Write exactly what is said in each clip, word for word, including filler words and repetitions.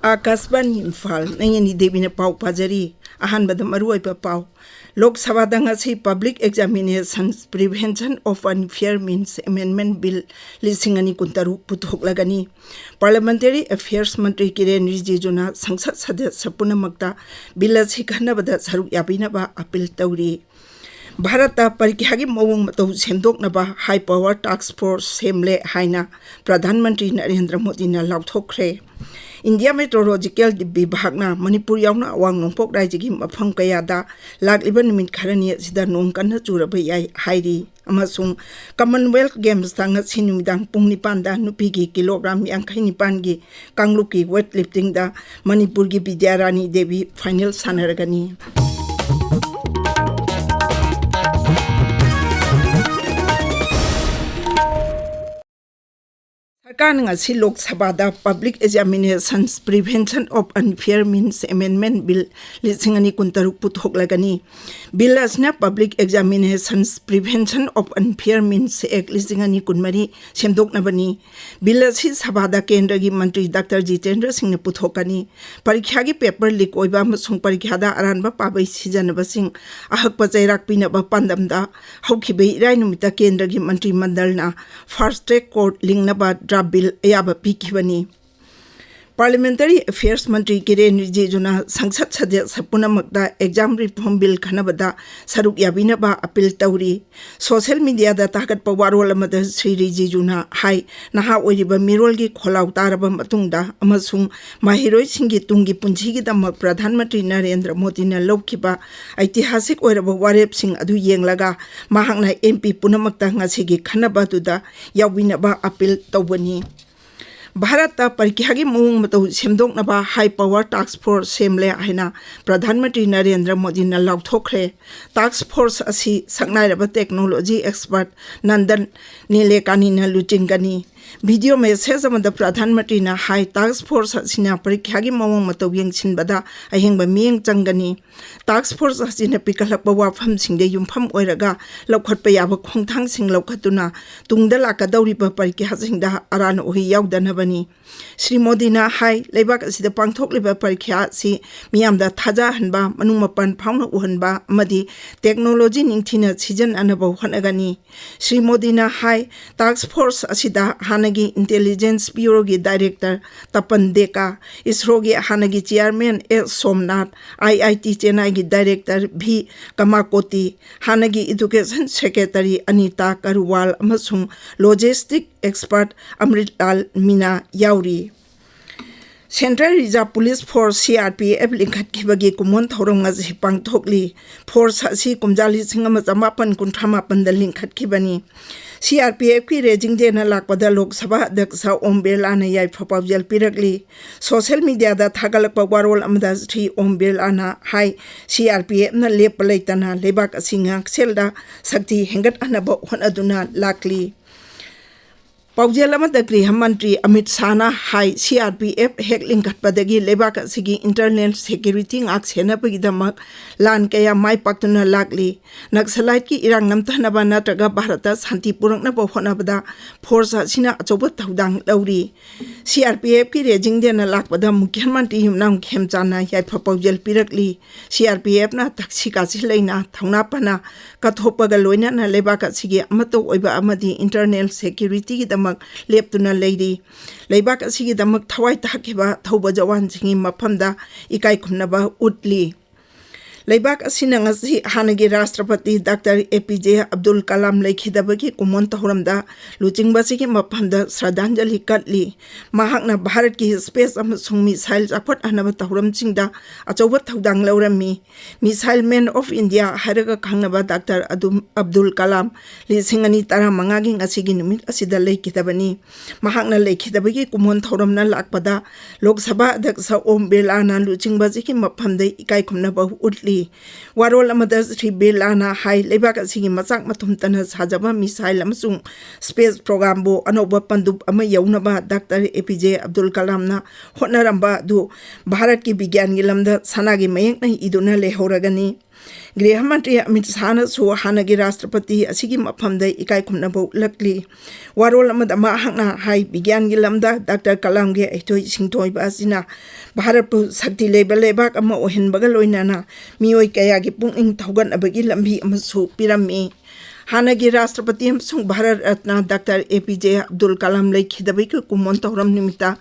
ꯑꯥꯀꯥꯁꯕꯥꯅꯤ ꯏꯝꯐꯥꯜ, ꯅꯌꯅꯤ ꯗꯦꯕꯤꯅ ꯄꯥꯎ ꯄꯥꯖꯔꯤ꯫ ꯑꯍꯥꯟꯕꯗ ꯃꯔꯨꯑꯣꯏꯕ ꯄꯥꯎ꯫ ꯂꯣꯛ ꯁꯚꯥꯗ ꯉꯁꯤ Public Examinations Prevention of Unfair Means Amendment Bill ꯂꯤꯁꯤꯡ ꯑꯅꯤ ꯀꯨꯟꯇꯔꯨꯛ ꯄꯨꯊꯣꯛꯂꯒꯅꯤ꯫ Parliamentary Affairs ꯃꯟꯇ꯭ꯔꯤ ꯀꯤꯔꯦꯟ ꯔꯤꯖꯤꯖꯨꯅ ꯁꯪꯁꯠ ꯁꯗꯁ꯭ꯌ ꯄꯨꯝꯅꯃꯛꯇ ꯕꯤꯜ ꯑꯁꯤ ꯈꯟꯅꯕꯗ ꯁꯔꯨꯛ ꯌꯥꯕꯤꯅꯕ ꯑꯄꯤꯜ ꯇꯧꯔꯤ꯫ ꯚꯥꯔꯠꯇ ꯄꯔꯤꯈ꯭ꯌꯥꯒꯤ ꯃꯑꯣꯡ ꯃꯇꯧ ꯁꯦꯝꯗꯣꯛꯅꯕ high power task force ꯁꯦꯝꯂꯦ ꯍꯥꯏꯅ ꯄ꯭ꯔꯙꯥꯟ ꯃꯟꯇ꯭ꯔꯤ ꯅꯔꯦꯟꯗ꯭ꯔ ꯃꯣꯗꯤꯅ ꯂꯥꯎꯊꯣꯛꯈ꯭ꯔꯦ꯫ ꯏꯟꯗꯤꯌꯥ ꯃꯦꯇ꯭ꯔꯣꯂꯣꯖꯤꯀꯦꯜ ꯕꯤꯚꯥꯒꯅ ꯃꯅꯤꯄꯨꯔ ꯌꯥꯎꯅ ꯑꯋꯥꯡ ꯅꯣꯡꯄꯣꯛ ꯔꯥꯏꯖꯒꯤ ꯃꯐꯝ ꯀꯌꯥꯗ ꯂꯥꯛꯂꯤꯕ ꯅꯨꯃꯤꯠ ꯈꯔꯅꯤ ꯑꯁꯤꯗ ꯅꯣꯡ ꯀꯟꯅ ꯆꯨꯔꯕ ꯌꯥꯏ ꯍꯥꯏꯔꯤ꯫ ꯑꯃꯁꯨꯡ Commonwealth Gamesꯇ ꯉꯁꯤ ꯅꯨꯃꯤꯗꯥꯡ ꯄꯨꯡ ꯅꯤꯄꯥꯟꯗ ꯅꯨꯄꯤꯒꯤ ꯀꯤꯂꯣꯒ꯭ꯔꯥꯝ ꯌꯥꯡꯈꯩ ꯅꯤꯄꯥꯟꯒꯤ ꯀꯥꯡꯂꯨꯞꯀꯤ weightliftingꯗ ꯃꯅꯤꯄꯨꯔꯒꯤ ꯕꯤꯗ꯭ꯌꯥꯔꯥꯅꯤ ꯗꯦꯕꯤ final ꯁꯥꯟꯅꯔꯒꯅꯤ꯫ ꯁꯔꯀꯥꯔꯅ ꯉꯁꯤ ꯂꯣꯛ ꯁꯚꯥꯗ Public Examinations Prevention of Unfair Means Amendment Bill ꯂꯤꯁꯤꯡ ꯑꯅꯤ ꯀꯨꯟꯇꯔꯨꯛ ꯄꯨꯊꯣꯛꯂꯒꯅꯤ꯫ ꯕꯤꯜ ꯑꯁꯤꯅ Public Examinations Prevention of Unfair Means Act ꯂꯤꯁꯤꯡ ꯑꯅꯤ ꯀꯨꯟꯃꯔꯤ ꯁꯦꯝꯗꯣꯛꯅꯕꯅꯤ꯫ ꯕꯤꯜ ꯑꯁꯤ ꯁꯚꯥꯗ ꯀꯦꯟꯗ꯭ꯔꯒꯤ ꯃꯟꯇ꯭ꯔꯤ ꯗꯥꯛꯇꯔ ꯖꯤꯇꯦꯟꯗ꯭ꯔ ꯁꯤꯡꯅ ꯄꯨꯊꯣꯛꯀꯅꯤ꯫ ꯄꯔꯤꯈ꯭ꯌꯥꯒꯤ paper leak ꯑꯣꯏꯕ ꯑꯃꯁꯨꯡ ꯄꯔꯤꯈ꯭ꯌꯥꯗ ꯑꯔꯥꯟꯕ ꯄꯥꯕꯩ ꯁꯤꯖꯤꯟꯅꯕꯁꯤꯡ ꯑꯍꯛꯄ ꯆꯩꯔꯥꯛ ꯄꯤꯅꯕ ꯄꯥꯟꯗꯝꯗ ꯍꯧꯈꯤꯕ ꯏꯔꯥꯏ ꯅꯨꯃꯤꯠꯇ ꯀꯦꯟꯗ꯭ꯔꯒꯤ ꯃꯟꯇ꯭ꯔꯤ ꯃꯟꯗꯜꯅ fast track court ꯂꯤꯡꯅꯕ draft bill ꯑꯌꯥꯕ ꯄꯤꯈꯤꯕꯅꯤ꯫ Parliamentary Affairs ꯃꯟꯇ꯭ꯔꯤ ꯀꯤꯔꯦꯟ ꯔꯤꯖꯤꯖꯨꯅ ꯁꯪꯁꯠ ꯁꯗꯁ꯭ꯌ ꯄꯨꯝꯅꯃꯛꯇ exam reform bill ꯈꯟꯅꯕꯗ ꯁꯔꯨꯛ ꯌꯥꯕꯤꯅꯕ ꯑꯄꯤꯜ ꯇꯧꯔꯤ꯫ Social mediaꯗ ꯊꯥꯒꯠꯄ ꯋꯥꯔꯣꯜ ꯑꯃꯗ ꯁ꯭ꯔꯤ ꯔꯤꯖꯤꯖꯨꯅ ꯍꯥꯏ, ꯅꯍꯥ ꯑꯣꯏꯔꯤꯕ ꯃꯤꯔꯣꯜꯒꯤ ꯈꯣꯜꯂꯥꯎ ꯇꯥꯔꯕ ꯃꯇꯨꯡꯗ ꯑꯃꯁꯨꯡ ꯃꯍꯩꯔꯣꯏꯁꯤꯡꯒꯤ ꯇꯨꯡꯒꯤ ꯄꯨꯟꯁꯤꯒꯤꯗꯃꯛ ꯄ꯭ꯔꯙꯥꯟ ꯃꯟꯇ꯭ꯔꯤ ꯅꯔꯦꯟꯗ꯭ꯔ ꯃꯣꯗꯤꯅ ꯂꯧꯈꯤꯕ ꯑꯩꯇꯤꯍꯥꯁꯤꯛ ꯑꯣꯏꯔꯕ ꯋꯥꯔꯦꯞꯁꯤꯡ ꯑꯗꯨ ꯌꯦꯡꯂꯒ ꯃꯍꯥꯛꯅ MP ꯄꯨꯝꯅꯃꯛꯇ ꯉꯁꯤꯒꯤ ꯈꯟꯅꯕ ꯑꯗꯨꯗ ꯌꯥꯎꯕꯤꯅꯕ ꯑꯄꯤꯜ ꯇꯧꯕꯅꯤ꯫ ꯚꯥꯔꯠꯇ ꯄꯔꯤꯈ꯭ꯌꯥꯒꯤ ꯃꯑꯣꯡ ꯃꯇꯧ ꯁꯦꯝꯗꯣꯛꯅꯕ high power task force ꯁꯦꯝꯂꯦ ꯍꯥꯏꯅ ꯄ꯭ꯔꯙꯥꯟ ꯃꯟꯇ꯭ꯔꯤ ꯅꯔꯦꯟꯗ꯭ꯔ ꯃꯣꯗꯤꯅ ꯂꯥꯎꯊꯣꯛꯈ꯭ꯔꯦ꯫ Task force ꯑꯁꯤ ꯁꯛꯅꯥꯏꯔꯕ technology expert ꯅꯟꯗꯟ ꯅꯤꯂꯦꯀꯥꯅꯤꯅ ꯂꯨꯆꯤꯡꯒꯅꯤ꯫ ꯚꯤꯗꯤꯑꯣ ꯃꯦꯁꯦꯖ ꯑꯃꯗ ꯄ꯭ꯔꯙꯥꯟ ꯃꯟꯇ꯭ꯔꯤꯅ ꯍꯥꯏ, ꯇꯥꯁꯛ ꯐꯣꯔꯁ ꯑꯁꯤꯅ ꯄꯔꯤꯈ꯭ꯌꯥꯒꯤ ꯃꯑꯣꯡ ꯃꯇꯧ ꯌꯦꯡꯁꯤꯟꯕꯗ ꯑꯍꯦꯡꯕ ꯃꯤꯠꯌꯦꯡ ꯆꯪꯒꯅꯤ꯫ ꯇꯥꯁꯛ ꯐꯣꯔꯁ ꯑꯁꯤꯅ ꯄꯤꯈꯠꯂꯛꯄ ꯋꯥꯐꯝꯁꯤꯡꯗ ꯌꯨꯝꯐꯝ ꯑꯣꯏꯔꯒ ꯂꯧꯈꯠꯄ ꯌꯥꯕ ꯈꯣꯡꯊꯥꯡꯁꯤꯡ ꯂꯧꯈꯠꯇꯨꯅ ꯇꯨꯡꯗ ꯂꯥꯛꯀꯗꯧꯔꯤꯕ ꯄꯔꯤꯈ꯭ꯌꯥꯁꯤꯡꯗ ꯑꯔꯥꯟ ꯑꯣꯏ ꯌꯥꯎꯗꯅꯕꯅꯤ꯫ ꯁ꯭ꯔꯤ ꯃꯣꯗꯤꯅ ꯍꯥꯏ, ꯂꯩꯕꯥꯛ ꯑꯁꯤꯗ ꯄꯥꯡꯊꯣꯛꯂꯤꯕ ꯄꯔꯤꯈ꯭ꯌꯥ ꯑꯁꯤ ꯃꯤꯌꯥꯝꯗ ꯊꯥꯖꯍꯟꯕ, ꯃꯅꯨꯡ ꯃꯄꯥꯟ ꯐꯥꯎꯅ ꯎꯍꯟꯕ ꯑꯃꯗꯤ ꯇꯦꯛꯅꯣꯂꯣꯖꯤ ꯅꯤꯡꯊꯤꯅ ꯁꯤꯖꯤꯟꯅꯅꯕ ꯍꯣꯠꯅꯒꯅꯤ꯫ ꯁ꯭ꯔꯤ ꯃꯣꯗꯤꯅ ꯍꯥꯏ, ꯇꯥꯁꯛ ꯐꯣꯔꯁ ꯑꯁꯤꯗ ꯍꯥꯟꯅꯒꯤ ꯏꯟꯇꯦꯂꯤꯖꯦꯟꯁ ꯕ꯭ꯌꯨꯔꯣꯒꯤ ꯗꯥꯏꯔꯦꯛꯇꯔ ꯇꯄꯟ ꯗꯦꯀꯥ, ꯏꯁꯔꯣꯒꯤ ꯍꯥꯟꯅꯒꯤ ꯆꯤꯌꯥꯔꯃꯦꯟ ꯑꯦꯁ ꯁꯣꯝꯅꯥꯊ, ꯑꯥꯏ ꯑꯥꯏ ꯇꯤ ꯆꯦꯟꯅꯥꯏꯒꯤ ꯗꯥꯏꯔꯦꯛꯇꯔ ꯚꯤ ꯀꯃꯥꯀꯣꯇꯤ, ꯍꯥꯟꯅꯒꯤ ꯏꯗꯨꯀꯦꯁꯟ ꯁꯦꯀ꯭ꯔꯦꯇꯔꯤ ꯑꯅꯤꯇꯥ ꯀꯔꯨꯋꯥꯜ ꯑꯃꯁꯨꯡ ꯂꯣꯖꯤꯁꯇꯤꯛ ꯑꯦꯛꯁꯄꯔꯠ ꯑꯃ꯭ꯔꯤꯠꯂꯥꯜ ꯃꯤꯅꯥ ꯌꯥꯎꯔꯤ꯫ Central reserve police force, C R P F, ꯂꯤꯡꯈꯠꯈꯤꯕꯒꯤ ꯀꯨꯝꯑꯣꯟ ꯊꯧꯔꯝ ꯉꯁꯤ ꯄꯥꯡꯊꯣꯛꯂꯤ꯫ ꯐꯣꯔꯁ ꯑꯁꯤ ꯀꯨꯝꯖꯥ ꯂꯤꯁꯤꯡ ꯑꯃ ꯆꯃꯥꯄꯟ ꯀꯨꯟꯊ꯭ꯔꯥ ꯃꯥꯄꯟꯗ ꯂꯤꯡꯈꯠꯈꯤꯕꯅꯤ꯫ ꯁꯤ ꯑꯥꯔ ꯄꯤ ꯑꯦꯐꯀꯤ ꯔꯦꯖꯤꯡ ꯗꯦꯅ ꯂꯥꯛꯄꯗ ꯂꯣꯛ ꯁꯚꯥ ꯑꯗ꯭ꯌꯛꯁ ꯑꯣꯝ ꯕꯤꯔꯂꯥꯅ ꯌꯥꯏꯐ ꯄꯥꯎꯖꯦꯜ ꯄꯤꯔꯛꯂꯤ꯫ ꯁꯣꯁꯤꯌꯦꯜ ꯃꯤꯗꯤꯌꯥꯗ ꯊꯥꯒꯠꯂꯛꯄ ꯋꯥꯔꯣꯜ ꯑꯃꯗ ꯁ꯭ꯔꯤ ꯑꯣꯝ ꯕꯤꯔꯂꯥꯅ ꯍꯥꯏ, ꯁꯤ ꯑꯥꯔ ꯄꯤ ꯑꯦꯐꯅ ꯂꯦꯞꯄ ꯂꯩꯇꯅ ꯂꯩꯕꯥꯛ ꯑꯁꯤ ꯉꯥꯛꯁꯦꯜꯗ ꯁꯛꯇꯤ ꯍꯦꯟꯒꯠꯍꯟꯅꯕ ꯍꯣꯠꯅꯗꯨꯅ ꯂꯥꯛꯂꯤ꯫ ꯄꯥꯎꯖꯦꯜ ꯑꯃꯗ ꯒ꯭ꯔꯤꯍ ꯃꯟꯇ꯭ꯔꯤ ꯑꯃꯤꯠ ꯁꯥꯍꯅ ꯍꯥꯏ, ꯁꯤ ꯑꯥꯔ ꯄꯤ ꯑꯦꯐ ꯍꯦꯛ ꯂꯤꯡꯈꯠꯄꯗꯒꯤ ꯂꯩꯕꯥꯛ ꯑꯁꯤꯒꯤ ꯏꯟꯇꯔꯅꯦꯜ ꯁꯦꯀ꯭ꯌꯨꯔꯤꯇꯤ ꯉꯥꯛ ꯁꯦꯟꯅꯕꯒꯤꯗꯃꯛ ꯂꯥꯟ ꯀꯌꯥ ꯃꯥꯏ ꯄꯥꯛꯇꯨꯅ ꯂꯥꯛꯂꯤ꯫ ꯅꯛꯁꯂꯥꯏꯠꯀꯤ ꯏꯔꯥꯡ ꯅꯝꯊꯅꯕ ꯅꯠꯇ꯭ꯔꯒ ꯚꯥꯔꯠꯇ ꯁꯥꯟꯇꯤ ꯄꯨꯔꯛꯅꯕ ꯍꯣꯠꯅꯕꯗ ꯐꯣꯔꯁ ꯑꯁꯤꯅ ꯑꯆꯧꯕ ꯊꯧꯗꯥꯡ ꯂꯧꯔꯤ꯫ ꯁꯤ ꯑꯥꯔ ꯄꯤ ꯑꯦꯐꯀꯤ ꯔꯦꯖꯤꯡ ꯗꯦꯅ ꯂꯥꯛꯄꯗ ꯃꯨꯈ꯭ꯌ ꯃꯟꯇ꯭ꯔꯤ ꯌꯨꯝꯅꯥꯝ ꯈꯦꯝꯆꯥꯟꯅ ꯌꯥꯏꯐ ꯄꯥꯎꯖꯦꯜ ꯄꯤꯔꯛꯂꯤ꯫ ꯁꯤ ꯑꯥꯔ ꯄꯤ ꯑꯦꯐꯅ ꯊꯛꯁꯤ ꯈꯥꯁꯤ ꯂꯩꯅ ꯊꯧꯅꯥ ꯐꯅ ꯀꯠꯊꯣꯛꯄꯒ ꯂꯣꯏꯅꯅ ꯂꯩꯕꯥꯛ ꯑꯁꯤꯒꯤ ꯑꯃꯠꯇ ꯑꯣꯏꯕ ꯑꯃꯗꯤ ꯏꯟꯇꯔꯅꯦꯜ ꯁꯦꯀ꯭ꯌꯨꯔꯤꯇꯤꯒꯤꯗꯃꯛ ꯂꯦꯞꯇꯨꯅ ꯂꯩꯔꯤ꯫ ꯂꯩꯕꯥꯛ ꯑꯁꯤꯒꯤꯗꯃꯛ ꯊꯋꯥꯏ ꯊꯥꯈꯤꯕ ꯑꯊꯧꯕ ꯖꯋꯥꯟꯁꯤꯡꯒꯤ ꯃꯐꯝꯗ ꯏꯀꯥꯏ ꯈꯨꯝꯅꯕ ꯎꯠꯂꯤ꯫ ꯂꯩꯕꯥꯛ ꯑꯁꯤꯅ ꯉꯁꯤ ꯍꯥꯟꯅꯒꯤ ꯔꯥꯁꯇ꯭ꯔꯄꯇꯤ ꯗꯥꯛꯇꯔ ꯑꯦ ꯄꯤ ꯖꯦ ꯑꯕꯗꯨꯜ ꯀꯂꯥꯝ ꯂꯩꯈꯤꯗꯕꯒꯤ ꯀꯨꯝꯑꯣꯟ ꯊꯧꯔꯝꯗ ꯂꯨꯆꯤꯡꯕꯁꯤꯒꯤ ꯃꯐꯝꯗ ꯁ꯭ꯔꯗꯥꯟꯖꯂꯤ ꯀꯠꯂꯤ꯫ ꯃꯍꯥꯛꯅ ꯚꯥꯔꯠꯀꯤ ꯁ꯭ꯄꯦꯁ ꯑꯃꯁꯨꯡ ꯃꯤꯁꯥꯏꯜ ꯆꯥꯎꯈꯠꯍꯟꯅꯕ ꯊꯧꯔꯝꯁꯤꯡꯗ ꯑꯆꯧꯕ ꯊꯧꯗꯥꯡ ꯂꯧꯔꯝꯃꯤ꯫ ꯃꯤꯁꯥꯏꯜ ꯃꯦꯟ ꯑꯣꯐ ꯏꯟꯗꯤꯌꯥ ꯍꯥꯏꯔꯒ ꯈꯪꯅꯕ ꯗꯥꯛꯇꯔ ꯑꯗꯨꯝ ꯑꯕꯗꯨꯜ ꯀꯂꯥꯝ ꯂꯤꯁꯤꯡ ꯑꯅꯤ ꯇꯔꯥꯃꯉꯥꯒꯤ ꯉꯁꯤꯒꯤ ꯅꯨꯃꯤꯠ ꯑꯁꯤꯗ ꯂꯩꯈꯤꯗꯕꯅꯤ꯫ ꯃꯍꯥꯛꯅ ꯂꯩꯈꯤꯗꯕꯒꯤ ꯀꯨꯝꯑꯣꯟ ꯊꯧꯔꯝꯅ ꯂꯥꯛꯄꯗ ꯂꯣꯛ ꯁꯚꯥ ꯑꯗ꯭ꯌꯛꯁ ꯑꯣꯝ ꯕꯤꯔꯂꯥꯅ ꯂꯨꯆꯤꯡꯕꯁꯤꯒꯤ ꯃꯐꯝꯗ ꯏꯀꯥꯏ ꯈꯨꯝꯅꯕ ꯎꯠꯂꯤ꯫ ꯋꯥꯔꯣꯜ ꯑꯃꯗ ꯁ꯭ꯔꯤ ꯕꯤꯔꯂꯥꯅ ꯍꯥꯏ, ꯂꯩꯕꯥꯛ ꯑꯁꯤꯒꯤ ꯃꯆꯥꯛ ꯃꯊꯨꯝꯇꯅ ꯁꯥꯖꯕ ꯃꯤꯁꯥꯏꯜ ꯑꯃꯁꯨꯡ ꯁ꯭ꯄꯦꯁ ꯄ꯭ꯔꯣꯒ꯭ꯔꯥꯝꯕꯨ ꯑꯅꯧꯕ ꯄꯟꯗꯨꯞ ꯑꯃ ꯌꯧꯅꯕ ꯗꯥꯛꯇꯔ ꯑꯦ ꯄꯤ ꯖꯦ ꯑꯕꯗꯨꯜ ꯀꯂꯥꯝꯅ ꯍꯣꯠꯅꯔꯝꯕ ꯑꯗꯨ ꯚꯥꯔꯠꯀꯤ ꯕꯤꯒ꯭ꯌꯥꯟꯒꯤ ꯂꯝꯗ ꯁꯅꯥꯒꯤ ꯃꯌꯦꯛꯅ ꯏꯗꯨꯅ ꯂꯩꯍꯧꯔꯒꯅꯤ꯫ ꯒ꯭ꯔꯤꯍ ꯃꯟꯇ꯭ꯔꯤ ꯑꯃꯤꯠ ꯁꯥꯍꯅꯁꯨ ꯍꯥꯟꯅꯒꯤ ꯔꯥꯁꯇ꯭ꯔꯄꯇꯤ ꯑꯁꯤꯒꯤ ꯃꯐꯝꯗ ꯏꯀꯥꯏ ꯈꯨꯝꯅꯕ ꯎꯠꯂꯛꯂꯤ꯫ ꯋꯥꯔꯣꯜ ꯑꯃꯗ ꯃꯍꯥꯛꯅ ꯍꯥꯏ, ꯕꯤꯒ꯭ꯌꯥꯟꯒꯤ ꯂꯝꯗ ꯗꯥꯛꯇꯔ ꯀꯂꯥꯝꯒꯤ ꯍꯩꯊꯣꯏ ꯁꯤꯡꯊꯣꯏꯕ ꯑꯁꯤꯅ ꯚꯥꯔꯠꯄꯨ ꯁꯛꯇꯤ ꯂꯩꯕ ꯂꯩꯕꯥꯛ ꯑꯃ ꯑꯣꯏꯍꯟꯕꯒ ꯂꯣꯏꯅꯅ ꯃꯤꯑꯣꯏ ꯀꯌꯥꯒꯤ ꯄꯨꯛꯅꯤꯡ ꯊꯧꯒꯠꯅꯕꯒꯤ ꯂꯝꯕꯤ ꯑꯃꯁꯨ ꯄꯤꯔꯝꯃꯤ꯫ ꯍꯥꯟꯅꯒꯤ ꯔꯥꯁꯇ꯭ꯔꯄꯇꯤ ꯑꯃꯁꯨꯡ ꯚꯥꯔꯠ ꯔꯠꯅ ꯗꯥꯛꯇꯔ ꯑꯦ ꯄꯤ ꯖꯦ ꯑꯕꯗꯨꯜ ꯀꯂꯥꯝ ꯂꯩꯈꯤꯗꯕꯒꯤ ꯀꯨꯝꯑꯣꯟ ꯊꯧꯔꯝ ꯅꯨꯃꯤꯠꯇ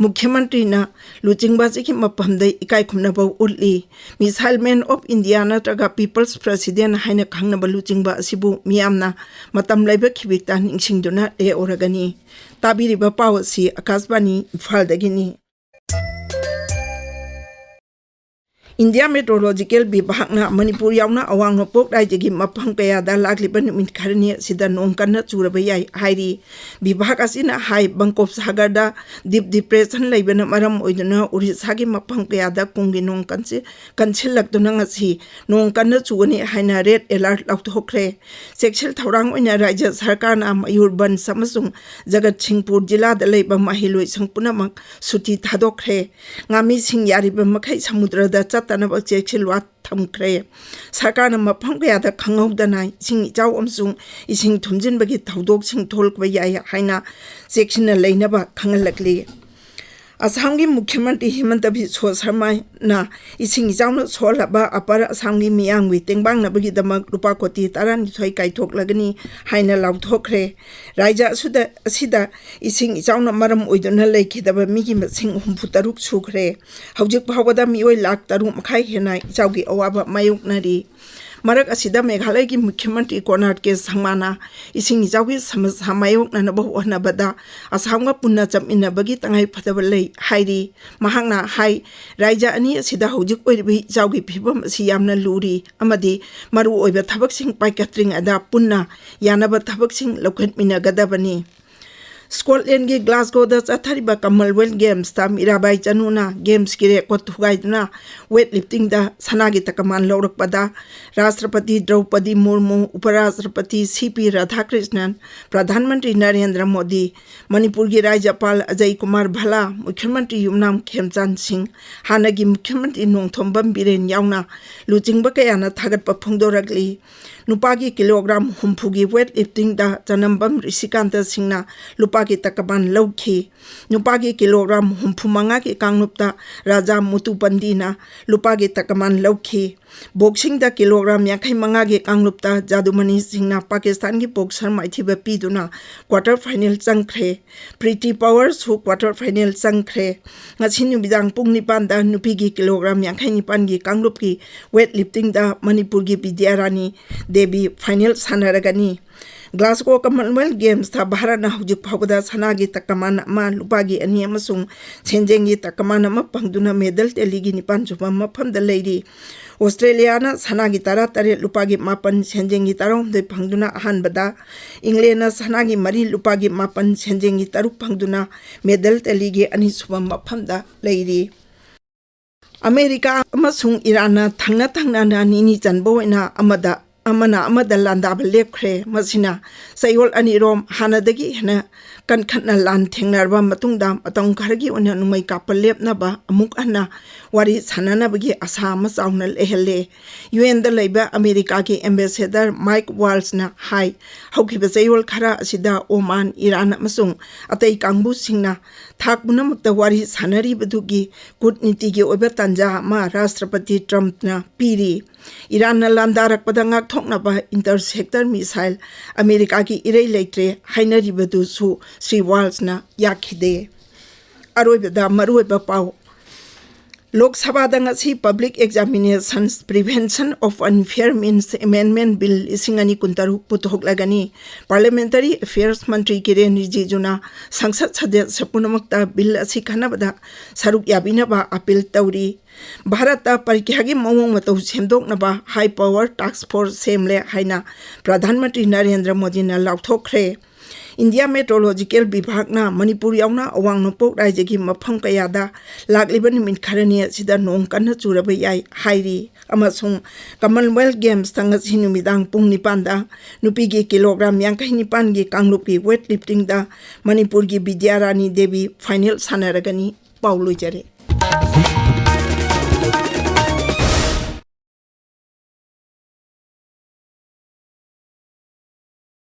ꯃꯨꯈ꯭ꯌ ꯃꯟꯇ꯭ꯔꯤꯅ ꯂꯨꯆꯤꯡꯕ ꯑꯁꯤꯒꯤ ꯃꯐꯝꯗ ꯏꯀꯥꯏ ꯈꯨꯝꯅꯕ ꯎꯠꯂꯤ꯫ Missile Man of India ꯅꯠꯇ꯭ꯔꯒ People's President ꯍꯥꯏꯅ ꯈꯪꯅꯕ ꯂꯨꯆꯤꯡꯕ ꯑꯁꯤꯕꯨ ꯃꯤꯌꯥꯝꯅ ꯃꯇꯝ ꯂꯩꯕ ꯈꯤꯕꯤꯛꯇ ꯅꯤꯡꯁꯤꯡꯗꯨꯅ ꯂꯦꯛꯑꯣꯔꯒꯅꯤ꯫ ꯇꯥꯕꯤꯔꯤꯕ ꯄꯥꯎ ꯑꯁꯤ ꯑꯀꯥꯁꯕꯥꯅꯤ ꯏꯝꯐꯥꯜꯗꯒꯤꯅꯤ꯫ India Meteorological ꯕꯤꯚꯥꯒꯅ ꯃꯅꯤꯄꯨꯔ ꯌꯥꯎꯅ ꯑꯋꯥꯡ ꯅꯣꯡꯄꯣꯛ ꯔꯥꯏꯖ꯭ꯌꯒꯤ ꯃꯐꯝ ꯀꯌꯥꯗ ꯂꯥꯛꯂꯤꯕ ꯅꯨꯃꯤꯠ ꯈꯔꯅꯤ ꯑꯁꯤꯗ ꯅꯣꯡ ꯀꯟꯅ ꯆꯨꯔꯕ ꯌꯥꯏ ꯍꯥꯏꯔꯤ꯫ ꯕꯤꯚꯥꯒ ꯑꯁꯤꯅ ꯍꯥꯏ, ꯕꯪꯀꯣꯞ ꯁꯥꯒꯔꯗ ꯗꯤꯞ ꯗꯤꯄ꯭ꯔꯦꯁꯟ ꯂꯩꯕꯅ ꯃꯔꯝ ꯑꯣꯏꯗꯨꯅ ꯎꯔꯤꯁꯥꯒꯤ ꯃꯐꯝ ꯀꯌꯥꯗ ꯀꯨꯝꯒꯤ ꯅꯣꯡ ꯀꯟꯁꯤ-, ꯀꯟꯁꯤꯜꯂꯛꯇꯨꯅ ꯉꯁꯤ ꯅꯣꯡ ꯀꯟꯅ ꯆꯨꯒꯅꯤ ꯍꯥꯏꯅ ꯔꯦꯗ ꯑꯦꯂꯔꯠ ꯂꯥꯎꯊꯣꯛꯈ꯭ꯔꯦ꯫ ꯆꯦꯛꯁꯤꯜ ꯊꯧꯔꯥꯡ ꯑꯣꯏꯅ ꯔꯥꯏꯖ꯭ꯌ ꯁꯔꯀꯥꯔꯅ ꯃꯌꯨꯔꯚꯟꯖ ꯑꯃꯁꯨꯡ ꯖꯒꯠꯁꯤꯡꯄꯨꯔ ꯖꯤꯂꯥꯗ ꯂꯩꯕ ꯃꯍꯩꯂꯣꯏꯁꯪ ꯄꯨꯝꯅꯃꯛ ꯁꯨꯇꯤ ꯊꯥꯗꯣꯛꯈ꯭ꯔꯦ꯫ ꯉꯥꯃꯤꯁꯤꯡ ꯌꯥꯔꯤꯕ ꯃꯈꯩ ꯁꯃꯨꯗ꯭ꯔꯗ ꯆꯠꯇꯅꯕ ꯆꯦꯛꯁꯤꯜꯋꯥ ꯊꯝꯈ꯭ꯔꯦ꯫ ꯁꯔꯀꯥꯔꯅ ꯃꯐꯝ ꯀꯌꯥꯗ ꯈꯪꯍꯧꯗꯅ ꯏꯁꯤꯡ ꯏꯆꯥꯎ ꯑꯃꯁꯨꯡ ꯏꯁꯤꯡ ꯊꯨꯝꯖꯤꯟꯕꯒꯤ ꯊꯧꯗꯣꯛꯁꯤꯡ ꯊꯣꯛꯂꯛꯄ ꯌꯥꯏ ꯍꯥꯏꯅ ꯆꯦꯛꯁꯤꯟꯅ ꯂꯩꯅꯕ ꯈꯪꯍꯜꯂꯛꯂꯤ꯫ ꯑꯁꯥꯝꯒꯤ ꯃꯨꯈ꯭ꯌ ꯃꯟꯇ꯭ꯔꯤ ꯍꯤꯃꯟꯇ ꯕꯤꯁ꯭ꯋ ꯁꯔꯃꯅ ꯏꯁꯤꯡ ꯏꯆꯥꯎꯅ ꯁꯣꯛꯍꯜꯂꯕ ꯑꯄꯔ ꯑꯁꯥꯝꯒꯤ ꯃꯤꯌꯥꯝꯒꯤ ꯇꯦꯡꯕꯥꯡꯅꯕꯒꯤꯗꯃꯛ ꯂꯨꯄꯥ ꯀꯣꯇꯤ ꯇꯔꯥꯅꯤꯊꯣꯏ ꯀꯥꯏꯊꯣꯛꯂꯒꯅꯤ ꯍꯥꯏꯅ ꯂꯥꯎꯊꯣꯛꯈ꯭ꯔꯦ꯫ ꯔꯥꯏꯖ꯭ꯌ ꯑꯁꯨꯗ-, ꯑꯁꯤꯗ ꯏꯁꯤꯡ ꯏꯆꯥꯎꯅ ꯃꯔꯝ ꯑꯣꯏꯗꯨꯅ ꯂꯩꯈꯤꯗꯕ ꯃꯤꯒꯤ ꯃꯁꯤꯡ ꯍꯨꯝꯐꯨ ꯇꯔꯨꯛ ꯁꯨꯈ꯭ꯔꯦ꯫ ꯍꯧꯖꯤꯛ ꯐꯥꯎꯕꯗ ꯃꯤꯑꯣꯏ ꯂꯥꯈ ꯇꯔꯨꯛ ꯃꯈꯥꯏ ꯍꯦꯟꯅ ꯏꯆꯥꯎꯒꯤ ꯑꯋꯥꯕ ꯃꯥꯌꯣꯛꯅꯔꯤ꯫ ꯃꯔꯛ ꯑꯁꯤꯗ ꯃꯦꯘꯥꯂꯌꯒꯤ ꯃꯨꯈ꯭ꯌ ꯃꯟꯇ꯭ꯔꯤ ꯀꯣꯅꯥꯔꯗ ꯀꯦ ꯁꯪꯃꯥꯅ ꯏꯁꯤꯡ ꯏꯆꯥꯎꯒꯤ ꯁꯃꯁ꯭ꯌꯥ ꯃꯥꯌꯣꯛꯅꯅꯕ ꯍꯣꯠꯅꯕꯗ ꯑꯁꯥꯝꯒ ꯄꯨꯟꯅ ꯆꯠꯃꯤꯟꯅꯕꯒꯤ ꯇꯉꯥꯏꯐꯗꯕ ꯂꯩ ꯍꯥꯏꯔꯤ꯫ ꯃꯍꯥꯛꯅ ꯍꯥꯏ, ꯔꯥꯏꯖ꯭ꯌ ꯑꯅꯤ ꯑꯁꯤꯗ ꯍꯧꯖꯤꯛ ꯑꯣꯏꯔꯤꯕ ꯏꯆꯥꯎꯒꯤ ꯐꯤꯕꯝ ꯑꯁꯤ ꯌꯥꯝꯅ ꯂꯨꯔꯤ ꯑꯃꯗꯤ ꯃꯔꯨꯑꯣꯏꯕ ꯊꯕꯛꯁꯤꯡ ꯄꯥꯏꯈꯠꯇ꯭ꯔꯤꯉꯩꯗ ꯄꯨꯟꯅ ꯌꯥꯅꯕ ꯊꯕꯛꯁꯤꯡ ꯂꯧꯈꯠꯃꯤꯟꯅꯒꯗꯕꯅꯤ꯫ ꯁ꯭ꯀꯣꯠꯂꯦꯟꯒꯤ ꯒ꯭ꯂꯥꯁꯒꯣꯗ ꯆꯠꯊꯔꯤꯕ ꯀꯃꯟꯋꯦꯜꯊ ꯒꯦꯝꯁꯇ ꯃꯤꯔꯥꯕꯥꯏ ꯆꯅꯨꯅ ꯒꯦꯝꯁꯀꯤ ꯔꯦꯀꯣꯔꯗ ꯊꯨꯒꯥꯏꯗꯨꯅ ꯋꯦꯠ ꯂꯤꯐꯇꯤꯡꯗ ꯁꯅꯥꯒꯤ ꯇꯀꯃꯥꯟ ꯂꯧꯔꯛꯄꯗ ꯔꯥꯁꯇ꯭ꯔꯄꯇꯤ ꯗ꯭ꯔꯧꯄꯗꯤ ꯃꯨꯔꯃꯨ, ꯎꯄꯔꯥꯁꯇ꯭ꯔꯄꯇꯤ ꯁꯤ ꯄꯤ ꯔꯥꯙꯥꯀ꯭ꯔꯤꯁꯅꯟ, ꯄ꯭ꯔꯙꯥꯟ ꯃꯟꯇ꯭ꯔꯤ ꯅꯔꯦꯟꯗ꯭ꯔ ꯃꯣꯗꯤ, ꯃꯅꯤꯄꯨꯔꯒꯤ ꯔꯥꯖ꯭ꯌꯄꯥꯜ ꯑꯖꯌ ꯀꯨꯃꯥꯔ ꯚꯜꯂꯥ, ꯃꯨꯈ꯭ꯌ ꯃꯟꯇ꯭ꯔꯤ ꯌꯨꯝꯅꯥꯝ ꯈꯦꯝꯆꯥꯟ ꯁꯤꯡ, ꯍꯥꯟꯅꯒꯤ ꯃꯨꯈ꯭ꯌ ꯃꯟꯇ꯭ꯔꯤ ꯅꯣꯡꯊꯣꯝꯕꯝ ꯕꯤꯔꯦꯟ ꯌꯥꯎꯅ ꯂꯨꯆꯤꯡꯕ ꯀꯌꯥꯅ ꯊꯥꯒꯠꯄ ꯐꯣꯡꯗꯣꯔꯛꯂꯤ꯫ ꯅꯨꯄꯥꯒꯤ ꯀꯤꯂꯣꯒ꯭ꯔꯥꯝ ꯍꯨꯝꯐꯨꯒꯤ ꯋꯦꯠ ꯂꯤꯐꯇꯤꯡꯗ ꯆꯅꯝꯕꯝ ꯔꯤꯁꯤꯀꯥꯟꯇ ꯁꯤꯡꯅ ꯂꯨꯄꯥꯒꯤ ꯇꯀꯃꯥꯟ ꯂꯧꯈꯤ꯫ ꯅꯨꯄꯥꯒꯤ ꯀꯤꯂꯣꯒ꯭ꯔꯥꯝ ꯍꯨꯝꯐꯨ ꯃꯉꯥꯒꯤ ꯀꯥꯡꯂꯨꯞꯇ ꯔꯥꯖꯥ ꯃꯨꯇꯨꯄꯟꯗꯤꯅ ꯂꯨꯄꯥꯒꯤ ꯇꯀꯃꯥꯟ ꯂꯧꯈꯤ꯫ ꯕꯣꯛꯁꯤꯡꯗ ꯀꯤꯂꯣꯒ꯭ꯔꯥꯝ ꯌꯥꯡꯈꯩ ꯃꯉꯥꯒꯤ ꯀꯥꯡꯂꯨꯞꯇ ꯖꯥꯗꯨꯃꯅꯤ ꯁꯤꯡꯅ ꯄꯥꯀꯤꯁꯇꯥꯟꯒꯤ ꯕꯣꯛꯁꯔ ꯃꯥꯏꯊꯤꯕ ꯄꯤꯗꯨꯅ ꯀ꯭ꯋꯥꯇꯔ ꯐꯥꯏꯅꯦꯜ ꯆꯪꯈ꯭ꯔꯦ꯫ ꯄ꯭ꯔꯤꯇꯤ ꯄꯋꯥꯔꯁꯨ ꯀ꯭ꯋꯥꯇꯔ ꯐꯥꯏꯅꯦꯜ ꯆꯪꯈ꯭ꯔꯦ꯫ ꯉꯁꯤ ꯅꯨꯃꯤꯗꯥꯡ ꯄꯨꯡ ꯅꯤꯄꯥꯟꯗ ꯅꯨꯄꯤꯒꯤ ꯀꯤꯂꯣꯒ꯭ꯔꯥꯝ ꯌꯥꯡꯈꯩ ꯅꯤꯄꯥꯟꯒꯤ ꯀꯥꯡꯂꯨꯞꯀꯤ ꯋꯦꯠ ꯂꯤꯐꯇꯤꯡꯗ ꯃꯅꯤꯄꯨꯔꯒꯤ ꯕꯤꯗ꯭ꯌꯥꯔꯥꯅꯤ ꯗꯦꯕꯤ ꯐꯥꯏꯅꯦꯜ ꯁꯥꯟꯅꯔꯒꯅꯤ꯫ ꯒ꯭ꯂꯥꯁꯒꯣ ꯀꯃꯟꯋꯦꯜꯊ ꯒꯦꯝꯁꯇ ꯚꯥꯔꯠꯅ ꯍꯧꯖꯤꯛ ꯐꯥꯎꯕꯗ ꯁꯅꯥꯒꯤ ꯇꯀꯃꯥꯟ ꯑꯃ, ꯂꯨꯄꯥꯒꯤ ꯑꯅꯤ ꯑꯃꯁꯨꯡ ꯁꯦꯟꯖꯦꯡꯒꯤ ꯇꯀꯃꯥꯟ ꯑꯃ ꯐꯪꯗꯨꯅ ꯃꯦꯗꯜ ꯇꯦꯂꯤꯒꯤ ꯅꯤꯄꯥꯟ ꯁꯨꯕ ꯃꯐꯝꯗ ꯂꯩꯔꯤ꯫ ꯑꯣꯁꯇ꯭ꯔꯦꯂꯤꯌꯥꯅ ꯁꯅꯥꯒꯤ ꯇꯔꯥꯇꯔꯦꯠ, ꯂꯨꯄꯥꯒꯤ ꯃꯥꯄꯟ, ꯁꯦꯟꯖꯦꯡꯒꯤ ꯇꯔꯥꯍꯨꯝꯗꯣꯏ ꯐꯪꯗꯨꯅ ꯑꯍꯥꯟꯕꯗ, ꯏꯪꯂꯦꯟꯅ ꯁꯅꯥꯒꯤ ꯃꯔꯤ, ꯂꯨꯄꯥꯒꯤ ꯃꯥꯄꯟ, ꯁꯦꯟꯖꯦꯡꯒꯤ ꯇꯔꯨꯛ ꯐꯪꯗꯨꯅ ꯃꯦꯗꯜ ꯇꯦꯂꯤꯒꯤ ꯑꯅꯤꯁꯨꯕ ꯃꯐꯝꯗ ꯂꯩꯔꯤ꯫ ꯑꯃꯦꯔꯤꯀꯥ ꯑꯃꯁꯨꯡ ꯏꯔꯥꯟꯅ ꯊꯪꯅ ꯊꯪꯅꯅ ꯅꯤꯅꯤ ꯆꯟꯕ ꯑꯣꯏꯅ ꯑꯃꯗ, ꯑꯃꯅ ꯑꯃꯗ ꯂꯥꯟꯗꯥꯕ ꯂꯦꯞꯈ꯭ꯔꯦ꯫ ꯃꯁꯤꯅ ꯆꯌꯣꯜ ꯑꯅꯤꯔꯣꯝ ꯍꯥꯟꯅꯗꯒꯤ ꯍꯦꯟꯅ ꯀꯟꯈꯠꯅ ꯂꯥꯟ ꯊꯦꯡꯅꯔꯕ ꯃꯇꯨꯡꯗ ꯃꯇꯝ ꯈꯔꯒꯤ ꯑꯣꯏꯅ ꯅꯣꯡꯃꯩ ꯀꯥꯞꯄ ꯂꯦꯞꯅꯕ ꯑꯃꯨꯛ ꯍꯟꯅ ꯋꯥꯔꯤ ꯁꯥꯟꯅꯅꯕꯒꯤ ꯑꯁꯥ ꯑꯃ ꯆꯥꯎꯅ ꯂꯩꯍꯜꯂꯦ꯫ ꯌꯨ ꯑꯦꯟꯗ ꯂꯩꯕ ꯑꯃꯦꯔꯤꯀꯥꯒꯤ ꯑꯦꯝꯕꯦꯁꯦꯗꯔ ꯃꯥꯏꯛ ꯋꯥꯜꯁꯅ ꯍꯥꯏ, ꯍꯧꯈꯤꯕ ꯆꯌꯣꯜ ꯈꯔ ꯑꯁꯤꯗ ꯑꯣꯃꯥꯟ, ꯏꯔꯥꯟ ꯑꯃꯁꯨꯡ ꯑꯇꯩ ꯀꯥꯡꯕꯨꯁꯤꯡꯅ ꯊꯥꯛ ꯄꯨꯝꯅꯃꯛꯇ ꯋꯥꯔꯤ ꯁꯥꯟꯅꯔꯤꯕꯗꯨꯒꯤ ꯀꯨꯠꯅꯤꯇꯤꯒꯤ ꯑꯣꯏꯕ ꯇꯥꯟꯖꯥ ꯑꯃ ꯔꯥꯁꯇ꯭ꯔꯄꯇꯤ ꯇ꯭ꯔꯝꯞꯅ ꯄꯤꯔꯤ꯫ ꯏꯔꯥꯟꯅ ꯂꯥꯟꯗꯥꯔꯛꯄꯗ ꯉꯥꯛꯊꯣꯛꯅꯕ ꯏꯟꯇꯔꯁꯦꯞꯇꯔ ꯃꯤꯁꯥꯏꯜ ꯑꯃꯦꯔꯤꯀꯥꯒꯤ ꯏꯔꯩ ꯂꯩꯇ꯭ꯔꯦ ꯍꯥꯏꯅꯔꯤꯕꯗꯨꯁꯨ ꯁ꯭ꯔꯤ ꯋꯥꯜꯁꯅ ꯌꯥꯈꯤꯗꯦ꯫ ꯑꯔꯣꯏꯕꯗ ꯃꯔꯨꯑꯣꯏꯕ ꯄꯥꯎ꯫ ꯂꯣꯛ ꯁꯚꯥꯗ ꯉꯁꯤ Public Examinations Prevention of Unfair Means Amendment Bill ꯂꯤꯁꯤꯡ ꯑꯅꯤ ꯀꯨꯟꯇꯔꯨꯛ ꯄꯨꯊꯣꯛꯂꯒꯅꯤ꯫ Parliamentary Affairs ꯃꯟꯇ꯭ꯔꯤ ꯀꯤꯔꯦꯟ ꯔꯤꯖꯤꯖꯨꯅ ꯁꯪꯁꯠ ꯁꯗꯁ꯭ꯌ ꯄꯨꯝꯅꯃꯛꯇ ꯕꯤꯜ ꯑꯁꯤ ꯈꯟꯅꯕꯗ ꯁꯔꯨꯛ ꯌꯥꯕꯤꯅꯕ ꯑꯄꯤꯜ ꯇꯧꯔꯤ꯫ ꯚꯥꯔꯠꯇ ꯄꯔꯤꯈ꯭ꯌꯥꯒꯤ ꯃꯑꯣꯡ ꯃꯇꯧ ꯁꯦꯝꯗꯣꯛꯅꯕ high power task force ꯁꯦꯝꯂꯦ ꯍꯥꯏꯅ ꯄ꯭ꯔꯙꯥꯟ ꯃꯟꯇ꯭ꯔꯤ ꯅꯔꯦꯟꯗ꯭ꯔ ꯃꯣꯗꯤꯅ ꯂꯥꯎꯊꯣꯛꯈ꯭ꯔꯦ꯫ ꯏꯟꯗꯤꯌꯥ ꯃꯦꯇ꯭ꯔꯣꯂꯣꯖꯤꯀꯦꯜ ꯕꯤꯚꯥꯒꯅ ꯃꯅꯤꯄꯨꯔ ꯌꯥꯎꯅ ꯑꯋꯥꯡ ꯅꯣꯡꯄꯣꯛ ꯔꯥꯏꯖ꯭ꯌꯒꯤ ꯃꯐꯝ ꯀꯌꯥꯗ ꯂꯥꯛꯂꯤꯕ ꯅꯨꯃꯤꯠ ꯈꯔꯅꯤ ꯑꯁꯤꯗ ꯅꯣꯡ ꯀꯟꯅ ꯆꯨꯔꯕ ꯌꯥꯏ ꯍꯥꯏꯔꯤ꯫ ꯑꯃꯁꯨꯡ ꯀꯃꯟꯋꯦꯜꯊ ꯒꯦꯝꯁꯇ ꯉꯁꯤ ꯅꯨꯃꯤꯗꯥꯡ ꯄꯨꯡ ꯅꯤꯄꯥꯟꯗ ꯅꯨꯄꯤꯒꯤ ꯀꯤꯂꯣꯒ꯭ꯔꯥꯝ ꯌꯥꯡꯈꯩ ꯅꯤꯄꯥꯟꯒꯤ ꯀꯥꯡꯂꯨꯞꯀꯤ ꯋꯦꯠ ꯂꯤꯐꯇꯤꯡꯗ ꯃꯅꯤꯄꯨꯔꯒꯤ ꯕꯤꯗ꯭ꯌꯥꯔꯥꯅꯤ ꯗꯦꯕꯤ ꯐꯥꯏꯅꯦꯜ ꯁꯥꯟꯅꯔꯒꯅꯤ꯫ ꯄꯥꯎ ꯂꯣꯏꯖꯔꯦ꯫